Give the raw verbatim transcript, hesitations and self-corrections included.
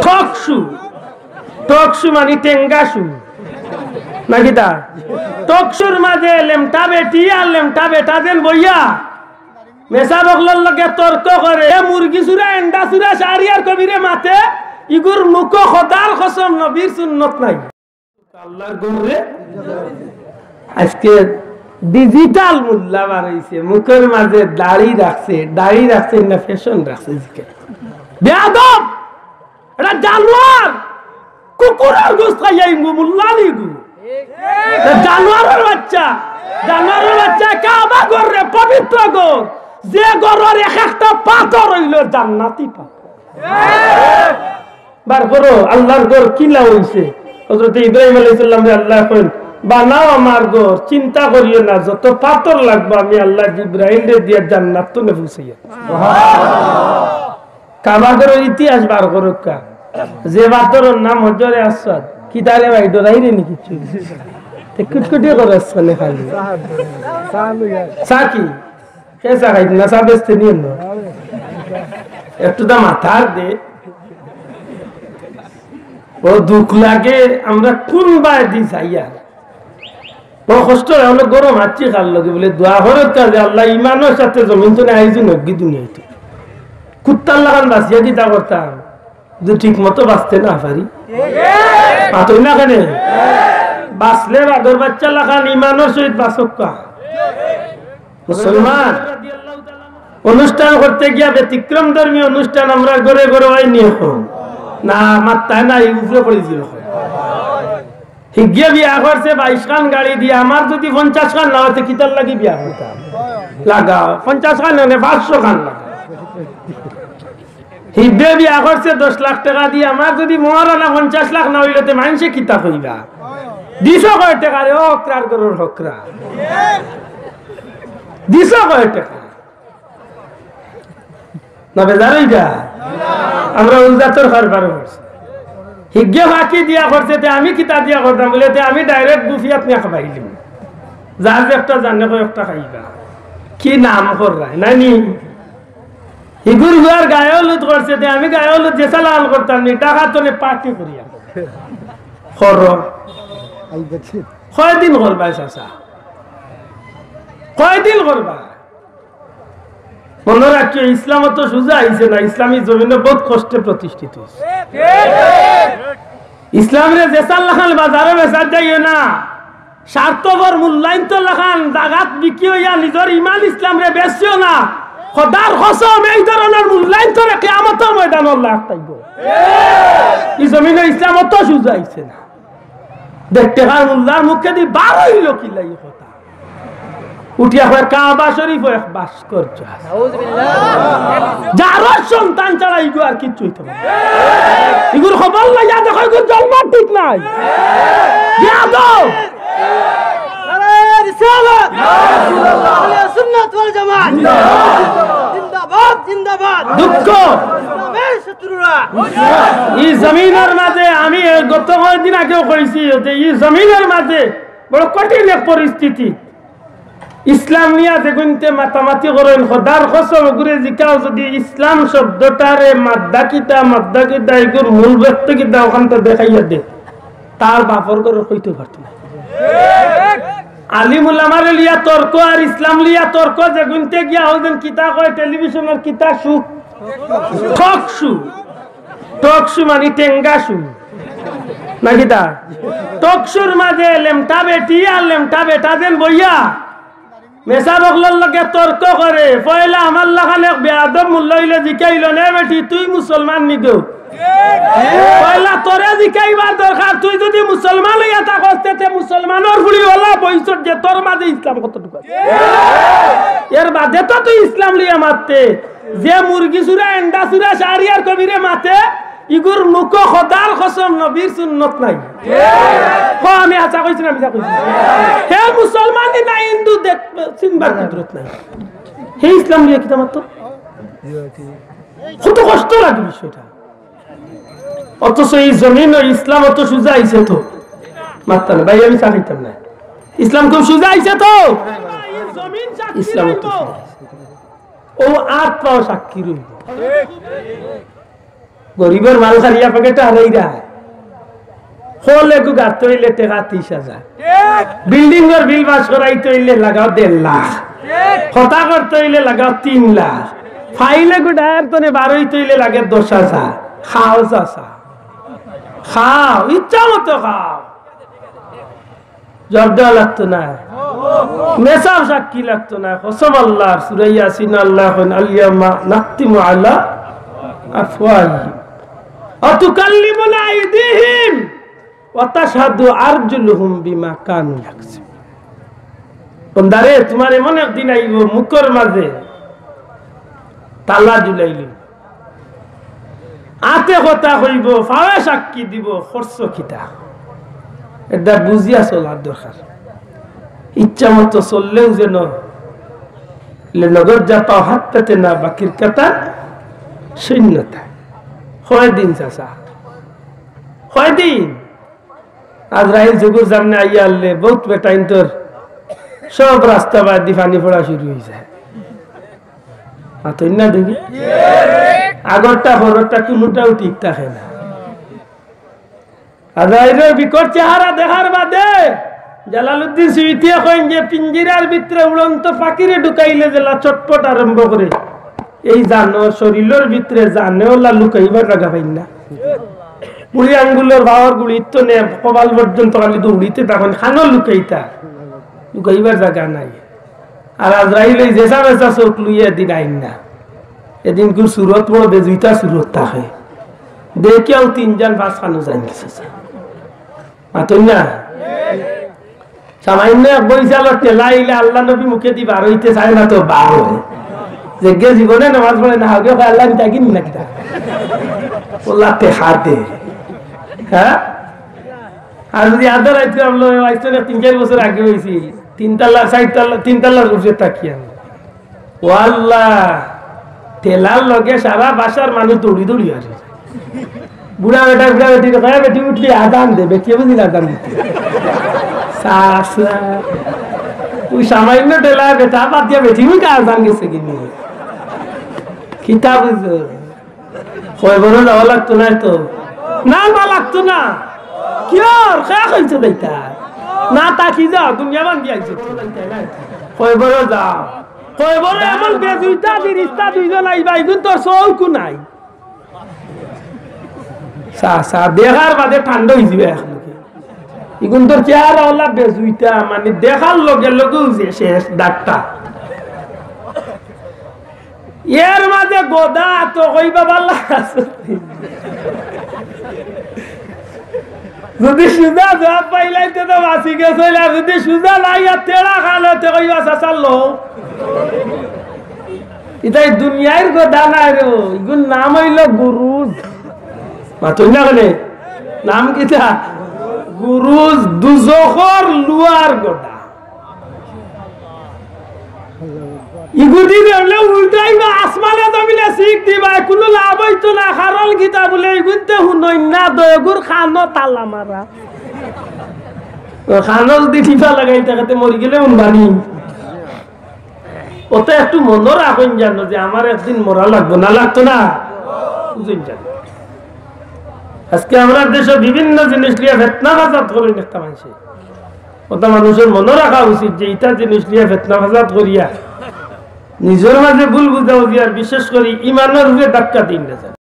টকশু। টকশু মানি টেঙ্গাশু। নাকি তা? টকশুর মাঝে লেমটা বেটি আর লেমটা বেটা যেন বইয়া মেসাব অকলর লগে তর্ক করে। এ মুরগি চুরা, এন্ডা চুরা, শাহরিয়ার কবিরে মাতে, ইগুর মুখো খোদার কসম নবীর সুন্নত নাই। আল্লাহর ঘরে আজকে ডিজিটাল মোল্লা বার হইছে, মুখের মাঝে দাড়ি রাখছে, দাড়ি রাখছে না ফ্যাশন রাখছে, জিকে বেয়াদব, এটা জানোয়ার, কুকুরের গোস্ত খাইয়া ইঙ্গু মোল্লা লিগু, এটা জানোয়ারের বাচ্চা, জানোয়ারের বাচ্চা। কাবা ঘর রে, পবিত্র ঘর, যে ঘরের এক একটা পাথর হইল জান্নাতি পাথর। বার করো, আল্লাহর ঘর কিলা হইছে। হযরত ইব্রাহিম আলাইহিস সালামরে আল্লাহ কইন, "বানাও আমার ঘর, চিন্তা করিও না, যত পাথর লাগবো আমি আল্লাহ জিব্রাইলরে দিয়া জান্নাত তো নেবুসাইয়া।" কাবা ঘরর ইতিহাস বার করুক্কা, যে পাথরর নাম হজরে আসওয়াদ। কি তারে ভাই, ডরাই রে নি কিছু? তে কুটকুটি করে আসছে না খালি। সাকি? কে চা খাইত না, চা বেচতে নিয়ে না। একটু তো মাথার দে। ও দুঃখ লাগে, আমরা কোন বায়দি যাইয়া। ও কষ্ট হয়, আমরা গরম হাঁচি খার লগে বলে দোয়া করে কাজে আল্লাহ ইমানের সাথে জমিন তো আইজু নগ্গি দুনিয়াইতে। কুত্তার লাখান বাঁচিয়া কিতা করতাম? যদি ঠিক মতো বাঁচতে না পারি, পাতই না কেনে? বাঁচলে বাঘর বাচ্চা লাখান ইমানের সহিত বাঁচক্কা। মুসলমান, অনুষ্ঠান করতে গিয়া ব্যতিক্রম ধর্মী অনুষ্ঠান আমরা ঘরে ঘরে হয়নি এখন। না, মাত্তায় না, এই উপরে পড়েছিল। হিগে বিয়া করছে বাইশ খান গাড়ি দিয়া, আমার যদি পঞ্চাশ খান না হইতে কিতার লাগি বিয়া করতাম? লাগাও, পঞ্চাশ খান না, পাঁচশো খান লাগাও। হিবে বিয়া করছে দশ লাখ টাকা দিয়া, আমার যদি মহারানা পঞ্চাশ লাখ না হইলে তে মানষে কিতা কইবা? দিছো কয় টাকা রে, ও হকরার ঘরর হকরা? দিছো কয় টাকা? না বেজার হইবা? আমরা উজাতর কারবার করছি। হিগে ফাঁকি দিয়া করছে, তে আমি কিতা দিয়া করতাম? বলে, তে আমি direct বুফিয়াত নিয়া খাবাইলিম। যার যে একটা জানে, কয় একটা খাইবা। কি নাম কররায়, নানি? হিগুর হুয়ার গায়ে হলুদ করছে, তে আমি গায়ে হলুদ যে সালাল করতাম নি, টাকা তো নে পার্টি করিয়া। করো। কয়দিন করবায় চাচা? কয়দিন করবা? মনে রাখিও, ইসলাম তো সুজা আইছে না, ইসলামী জমিনে বহুত কষ্টে প্রতিষ্ঠিত হইছে। ইসলামরে যেসার লাখান বাজারো বেচার যাইও না, স্বার্থপর মূল্যায়ন তো লাখান জাগাত বিকি হইয়া নিজর ইমান ইসলামরে বেচিও না। খোদার কসম, এই ধরনের মূল্যায়ন তোরে কিয়ামতর ময়দানো আল্লাহ আটকাইবো। ই জমিনো ইসলাম অত সুজা আইছে না। দেখতে কার মোল্লার মুখেদি বার হইল কিলা ই কথা? উঠিয়া কয়, "কাবা শরীফ এক ভাস্কর্য আছে।" যার সন্তান ছাড়া ইগু আর কিচ্ছু হইতে পারে না। ইগুর খবর লইয়া দেখো, ইগুর জন্ম ঠিক নাই। বেয়াদব। নারায়ে রিসালাত। আহলে সুন্নাত ওয়াল জামাত। জিন্দাবাদ, জিন্দাবাদ। দুঃখ। ইসলামের শত্রুরা। ই জমিনর মাঝে আমি গত কয়েকদিন আগেও কইছি যে ই জমিনর মাঝে বড় কঠিন এক পরিস্থিতি। ইসলাম নিয়া যেগুনতে মাতামাতি করইন, খোদার কসম, ওগুরে জিকাও যদি ইসলাম শব্দটারে মাদ্দা কিতা, মাদ্দা কিতা, এগুর মূল ব্যক্তি কিতা, ওখান তো দেখাইয়া দে। তার বাপর ঘরে কইতে পারতো না। আলিম উলামারে লিয়া তর্ক আর ইসলাম লিয়া তর্ক, যেগুনতে গিয়া হইছেন কিতা কয়, টেলিভিশনের কিতা শু, টক শু, টক শু মানি টেঙ্গা শু, নাকি তা? টক শুর মাঝে লেমটা বেটি আর লেমটা বেটা যেন বইয়া মেসাব অকলর লগে তর্ক করে। পয়লা আমার লাখান এক বেয়াদব মোল্লা অইলে জিকাইল, "নে বেটি, তুই মুসলমান নি গো?" পয়লা তোরে জিকাইবার দরকার, তুই যদি মুসলমান অইয়া থাকস, তে মুসলমানর ফুড়ি ওলা বইছত যে তোর মাঝে ইসলাম কতটুকু আছে? এর বাদে তো তুই ইসলাম লইয়া মাততে। যে মুরগি চুরা, এন্ডা চুরা, শাহরিয়ার কবিরে মাতে, ইগুর মুখো খোদার কসম নবীর সুন্নত নাই। হ, আমি হাছা কইছি না মিছা কইছি? হে মুসলমান নি না হিন্দু দেখ, চিনবার কুদরত নাই। হে ইসলাম নিয়ে কিতা মাততো? কত কষ্ট লাগে বিষয়টা। অথচ এই জমিনো ইসলাম অত সুজা আইছে তো। মাততা না, ভাই, আমি চা খাইতাম না। ইসলাম খুব সুজা আইছে তো। ইসলাম অত সুজা আইছে। ও আত পাও সাক্ষী রইব। গরিবর মাল খাইয়া পকেটে হারাইরা। হল এগু গাড়তে অইলে টেকা তিশ হাজার। বিল্ডিংর বিল পাস করাইতে অইলে লাগাও দেড় লাখ। হতা করতে অইলে লাগাও তিন লাখ। ফাইল এগু দায়ের তনে বারইতে অইলে লাগে দশ হাজার। খাও চাচা, খাও, ইচ্ছা মতো খাও। জর্দা লাগতো না, মেসাব সাক্ষী লাগতো না। কসম আল্লাহর, সূরা ইয়াসিন আল্লাহ কইন, "আল ইয়াউমা নাখতিমু আলা আফওয়াহিহিম ওয়া তুকাল্লিমুনা আইদিহিম ওয়া তাশহাদু আরজুলুহুম বিমা কানু ইয়াকসিবুন।" বন্দারে, তুমার এমন একদিন আইবো, মুখর মাঝে তালা ঝুলাইলি, আতে কথা কইবো, ফাওয়ে সাক্ষী দিবো, করছো কিতা? এটা বুঝিয়া চলার দরকার। ইচ্ছা মতো চললেও যেন লে নগদ যা পাও হাত পেতে না, বাকির কথা শূন্যতা। কয়দিন চাচা? কয়দিন? আজরাইল চকুর সামনে আইয়া আনলে, বহুত বেটাইন্তর সব রাস্তা বাদ দি পানি পড়া শুরু অইযায়। মাতইন না দেখি। আগরটা পররটা কুনুটাও ঠিক থাকে না। আজরাইলর বিকট চেহারা দেখার বাদে জালালউদ্দিন সুয়ুতিয়ে কইন যে পিঞ্জিরার ভিতরে উড়ন্ত পাখিরে ঢুকাইলে যেলা ছটফট আরম্ভ করে, এই জানোর শরীলর ভিতরে জানেওলা লুকাইবার জাগা পাইন না। বুড়ি আঙ্গুলর পাওর গুড়িত তো নে, কপাল পর্যন্ত খালি দৌড়িতে তখন খানো লুকাইতা, লুকাইবার জাগা নাই। আর আজরাইল ওই যেসা মেসা চোখ লইয়া এদিন আইন না। এদিন কুর সুরত বড় বেজুইতা সুরত থাকে। দেখিয়াও তিনজন পাঁচ খানো যাইন গেছে। মাতইন না? সামান্য এক বরিশালর ঠেলা আইলে আল্লাহ নবী মুখে দি বার অইতে চায় না তো বার অয়। যেগে জীবনে নামাজ পড়ে না, আগে কয়, "আল্লাহ, আমি তাকি নি না কিতা?" আল্লাহ তে হাতে। হ্যাঁ? আর যদি আধা রাইতে আমরা আইসতে না, তিন চার বছর আগে অইছিল, তিন তালা, চার তালা, তিন তালার উপরে তাকিয়া। ও আল্লাহ, ঠেলার লগে সারা বাসার মানুষ দৌড়ি দৌড়ি আসে। বুড়া বেটা, বুড়া বেটি, কয়া বেটি উঠলি আজান দে, বেটি বুঝিল আজান দিতে। চাচা, ওই সামান্য ঠেলায় বেটা বাদ দিয়া বেটি মুখে আজান গেছে কিনি? কিতা বুঝো? কয়বরো যাওয়া লাগতো না তো? না, না লাগতো না। কিয়র? খেয়া খাইছে বেটা। না, তা কি যাও? দুনিয়া বান্ধি আইছে তো। কয়বরো যাও। কয়বরো এমন বেজুইতা ফিরিস্তা দুইজন আইবা, ইগুন তোর চউখও নাই। চা, চা, দেখার বাদে ঠান্ডা অইযিবে এখন। ইগুন তোর চেহারা অলা বেজুইতা, মানে দেখার লগে লগেউ যে শেষ ডাক্তার। এর মাঝে গদা তো কইবা ভালা আছে। যদি সুজা জবাব পাইলাইতে তো বাঁচি গেছে, আর যদি সুজা নাই আর তেড়া খালে তো কইবা চাচা লো। ইতাই দুনিয়ার গদা নায় রে, ইগুর নাম অইলো গুরুজ। মাতইন না কেনে? নাম কিতা? গুরুজ, দুজখর লুয়ার গদা। ইগুদি বেরলে উল্টাইবা, আসমানে জমিনে শিক দিবা, কুনু লাভ অইতো না। কারণ কিতা বুলে, ইগুনতে হুনইন না, দয়গুর খানো তালা মারা। ও খানো যদি টিপা লাগাই থাকতে মরি গেলে উনবানি। ওটা একটু মনো রাখইন জানো যে আমার একদিন মরা লাগবো, না লাগতো না? বুঝইন জানো। আজকে আমরার দেশো বিভিন্ন জিনিস লইয়া ফেতনা ফাসাদ করইন একটা মানষে। ওটা মানুষর মনো রাখা উচিত যে ইতা জিনিস লইয়া ফেতনা ফাসাদ করিয়া নিজর মাঝে ভুল বুঝাবুঝি আর বিশেষ করি ইমানর উপরে ধাক্কা দিন না যেন।